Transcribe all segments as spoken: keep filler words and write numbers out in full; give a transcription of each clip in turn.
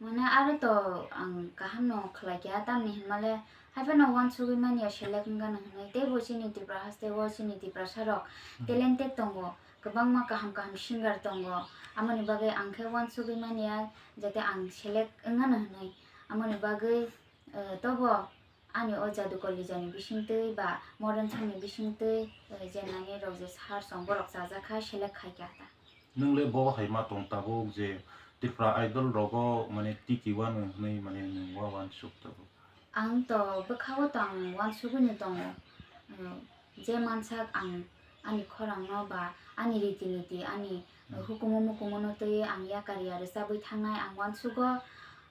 Mane aro to ang kaham no khlai kha, tamni hinmale haiphano wansugwi manya select wngano hwnwi, teibo chini Tripura haste o chini Tiprasa rok talented tongo, kwbangma kaham kaham singer tongo, amoni bagwi ang khe wansugwi manya jate ang select wngano hwnwi, amoni bagwi, eh, tobo ani o Jadukor Lijani bisingtwi ba modern song ni bisingtwi, eh, je nani rok je sar song borok chajak kha select khai kha ta. Nwng le bo hai ma tong tabuk je Tripura Idol rogo mane tiki wano hwnwi mane nwng wa wansuk tabuk? Ang to bwkha o to ang wansugwi no tongo. Eh, je mansak ang ani khorang no ba ani riti niti ani, eh, hukumu mukumu no twi ang yakar ya rwchabwi thangnai ang wansugo.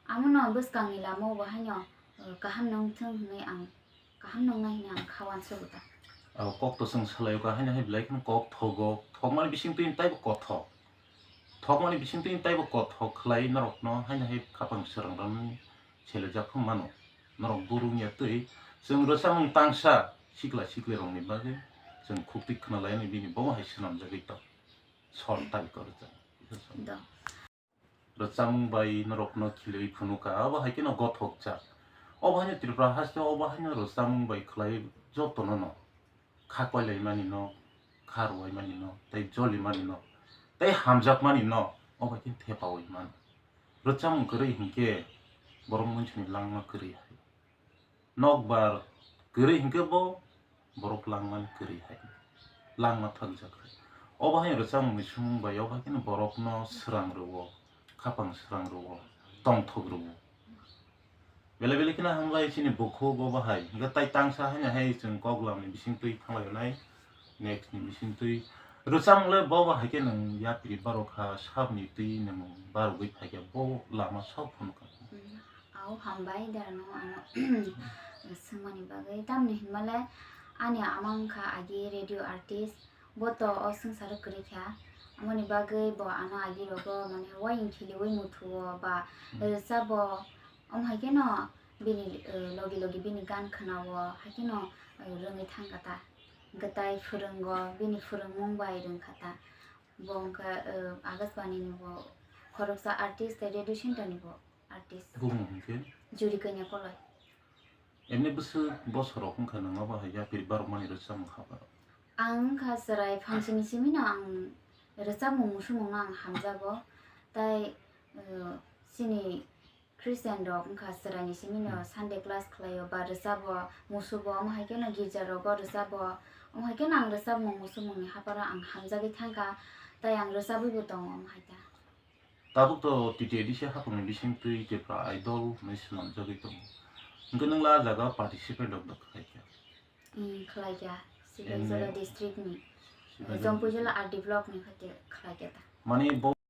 Amono bwskang ni lama o bo haino, eh, kaham no wngthung hwnwi ang kaham no wngnai hwnwi ang kha wansugo ta. O kok to chwng salai o, haino hai belai kheno kok thogo, thokmani bisingtwi taibo kothok. Thokmani bisingtwi taibo kothok khlai norokno haino hai khapang swrang rwmani selejak khe mano. Norok buru wngya twi chwng rwchapmung tangsa sikla sikli rokni bagwi chwng khukti khna lainani bini bomo hai swnamjagwi tong. Sor tai kwrwchap. Do. Rwchapmung bai norokno khilwi phunukha, abo hai kheno gothokjak. Obo haino Tripura haste obo haino rwchapmung bai khlai jotono no kha koilaimani no, kha rwuaimani no, tei jolimani no, tei hamjakmani no, obo hai khe thepaui mano. Rwchapmung kwrwi hinkhe borok munsuni langma kwrwi hai. Nokbar kwrwi hinkhe bo borok langmani kwrwi hai, langma thangjak hai. Obo hai rwchapmungni swngmung bai obo hai kheno borokno swrang rwo, khapang swrang rwo, tongthok rwo. Belai belai kheno hambai chini bukhuk obo hai, hinkhe tai tangsa haino hai chwng kok lamni bisingtwi thanglai nai. Next ni bisingtwi rwchapmung le bo ba hai khe nwng yapri barokha sabni twi nwng barogwi phaikha bo lama sok phunukha. Mm, au hambai dara no ano swngmani bagwi tamni hinmale ani ama wngkha agi radio artist, bo to o swngcharo kwrwi kha, amoni bagwi bo ano agi rogo mane waying khiliwi muthuo ba rwchabo, omo hai kheno bini, eh, logi logi bini gan khwnao, hai kheno, eh, rwngwi thangkha ta. Gwtai phwrwngo, bini phwrwngmung bai rwngkha ta. Bo wngkha, eh, Akashbani ni bo khoroksa artist tei radio center ni bo artist. Bumung hwnkhe? Juri Kanya Koloi. Emni bwswk bosorok wngkha nwng obo hai yapri barokmani rwchapmung haparo? Ang wngkha chwrai phangsini simi no ang rwchapmung musumung no ang hamjago. Tai, eh, chini Christian rok wngkha chwraini simi no Sunday class khlaio ba rwchabo, musubo, omo hai kheno girja rogo rwchabo, omo hai kheno ang rwchapmung musumungni haparo ang hamjagwi thangkha, tai ang rwchabwibo tongo omo hai ta. Tabuk to T T A D C haphangni bisingtwi Tripura Idol hwnwi swnamjagwi tongo. Hwnkhe nwng la jaga participate rok da khlaikha? Hmm, khlaikha. Sipaijala district ni. Sipaijala Jompujala R D block ni khaite khlaikha ta. Mani bo